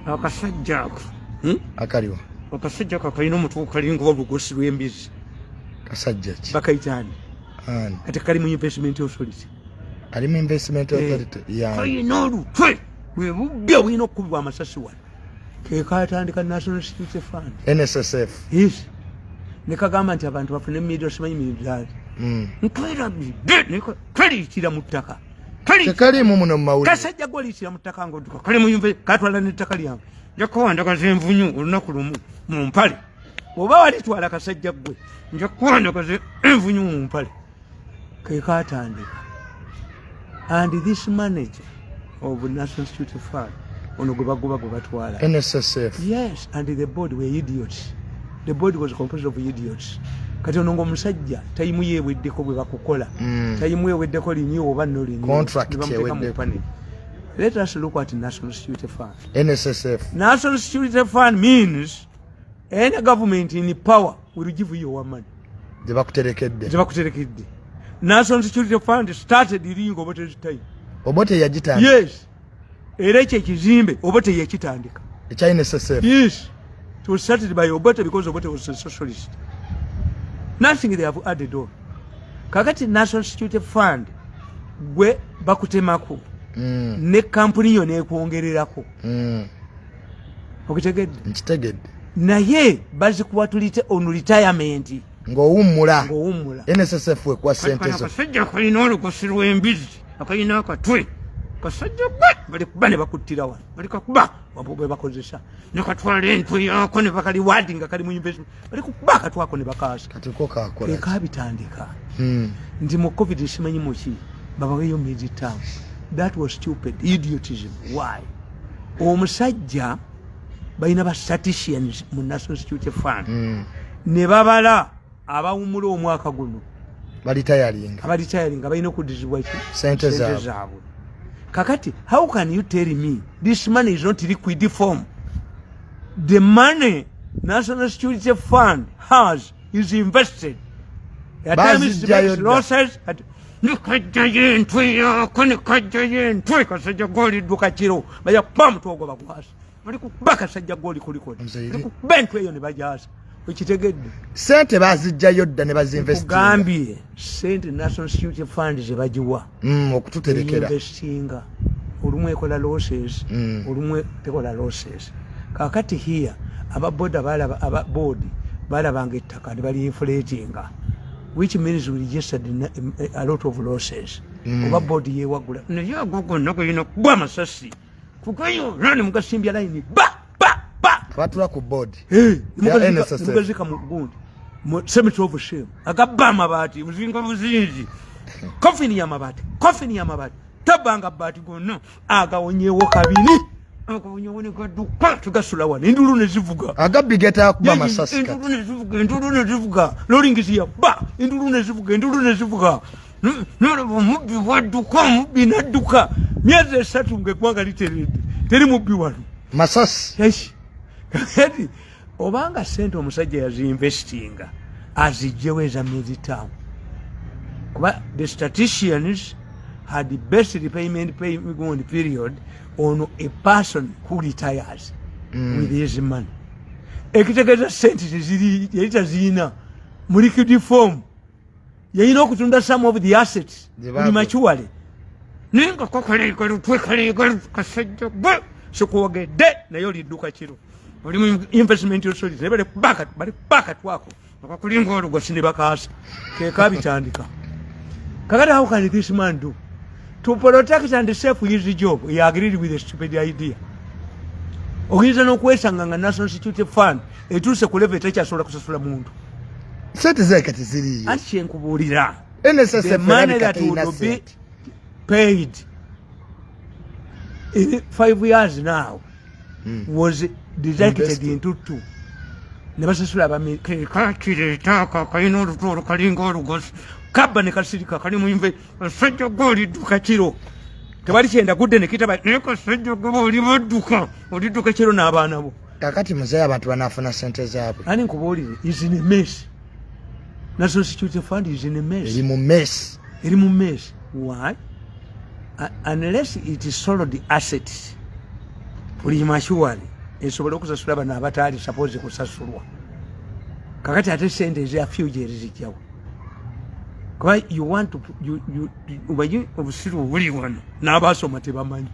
Akasajja ako. Akaliwa? Akasajja ako kalina omutwe kalinga olugosi lw'embizi. Kasajja ki? Bakayitaani? Ani? Ate kali mu Investment Authority. Ali mu Investment Authority ya Kalina olutwe bwe bubbi obulina okukubibwa amasasi wano. Kekatandika National Security Fund. NSSF. Yes, ne kagamba nti abantu bafune middle, simanyi middle. Nkwerabidde, kaliyitira mu ttaka. Tekaliimu muno mu mawulire. Kasajja goliyitira mu ttaka ngaodduka kali muyumve, katwala n'ettaka lyange. Nja kuwandagaza envunyu olunaku lumu mu mpale. Oba walitwala, kasajja ggwe, nja kuwandagaza envunyu mu mpale. Kekatandika, and this manager of National Security Fund ono gwe bagoba, gwe batwala. NSSF. Yes, and the board were idiots. The board was composed of idiots. Kati ono ngaomusajja time yeeweddeko bwe bakukola. Time eweddeko, renew oba no renew. Contract Ne bamuteeka mu eweddeko. panel. Let us look at National Security Fund. NSSF. National Security Fund means any government in power will give you your money. Gye bakuterekedde. Gye bakuterekedde. National Security Fund started during Obote's time. Obote yagitandika? Yes, era ekyo ekizimbe Obote yakitandika. Ekya NSSF? Yes. It was started by Obote because Obote was a socialist. Nothing they have added on. Kakati National Security Fund gwe bakutemako ne kampuni yo nekwongererako. Okitegedde? Nkitegedde. Naye bazikuwa tulite on retirement. Ng'owummula. Ng'owummula. NSSF ekuwa sente zo. Akasajja kalina olugosi lw'embizi, akalina akatwe, kasajja gwe bali kuba ne bakuttira wano, bali kakuba wabo bwe bakozesa ne katwala entwe yaako ne bakaliwadi nga kali mu investment, bali kukuba akatwako ne bakaasa. Kati ko kakola ki? Kekabitandika nti mu COVID simanyi muki babaweyo mid term. That was stupid idiotism. Why? Omusajja balina ba statisticians mu National Security Fund ne babala abawumula omwaka guno. Balitayalinga. Abalitayalinga balina okuddizibwa ki? Sente zaabwe. Zaabwe. Kakati how can you tell me this money is not liquid form? The money National Security Fund has is invested. At times it Bazijjayo makes dda. losses. Nikajjayo entwe yaako, nikajjayo entwe. Kasajja golidduka kiro, baja kuba omutwe ogwo bakwasa, bali kukuba kasajja goli kulikodi. Nze bali kukuba entwe eyo ne bagyasa. Okitegedde? Sente bazijjayo dda ne bazinvestinga. Kugambye sente National Security Fund zebagiwa Okututerekera. Investinga, olumu ekola losses, olumu tekola losses. Kakati here ababoda balaba, aba board balabanga ettaka ne bali inflatinga, which means we registered a lot of losses. Oba board yewagula, naye ago gonna galina kuba amasasi kugayola ne mugasimbya layini ba ba ba. Abatula ku board Hey, ya NSSF. Mugazika mu gundi mu cemetery of shame, agabba amabaati buzinga buzinzi, coffin y'amabaati, coffin y'amabaati, tabanga baati gonna agawonyewo kabiri, agawonyewo ne gadduka, tugasula wano, endulu ne zivuga. Agabbi getaaga kuba amasasi kati. Endulu ne zivuga, endulu ne zivuga, lolingiziya ba, endulu ne zivuga, endulu ne zivuga. Nolaba omubbi bwadduka, omubbi nadduka myezi 3 ngaeggwanga literedde, teri mubbi wano. Masasi. Yes. Kakati obanga sente omusajja yaziinvestinga, azijjewo eza midterm, kuba the statisticians had the best repayment payment period on a person who retires with his money. Ekitegeeza sente teziri, yali taziina mu liquid form, yalina okutunda some of the assets. Ze baagula. Prematurely, naye nga kakaleegalutwe kaleegalu kasajja gwe sikuwogedde, naye olidduka kiro, oli mu Investment Authority, naye bali bakatwako akakulinga olugosi ne bakaasa. Kekabitandika. Kakati how can this man do to protect and save his job? He agreed with the stupid idea. Oyinza n'okwesanga nga National Security Fund etuuse ku level etekyasobola kusasula muntu. Sente zirabika teziriiyo. Anti kyenkubuulira, NSSF the money erabika that terina would be sente. paid in 5 years now was deducted Invested. into two, ne basasula abakakireeta ako akalina olutwe olukalinga olugosi, kabba ne kasirika kali muinve. Kasajja gwe olidduka kiro, tewali kyendagudde nekitaba, naye kasajja gwe oli badduka, olidduka kiro n'abaana bo. Kakati muzeeyi, abantu banaafuna sente zaabwe? Ani nkubuulire, is in a mess. National Security Fund is in a mess. Eri mu mess. Eri mu mess. Why? Unless it is sold assets prematurely. Esobole okusasula bano abataali suppose kusasulwa. Kakati ate sente eza fuel zijjawo? Kuba you want to omanyi obusiru obuli wano, n'abasoma tebamanyi.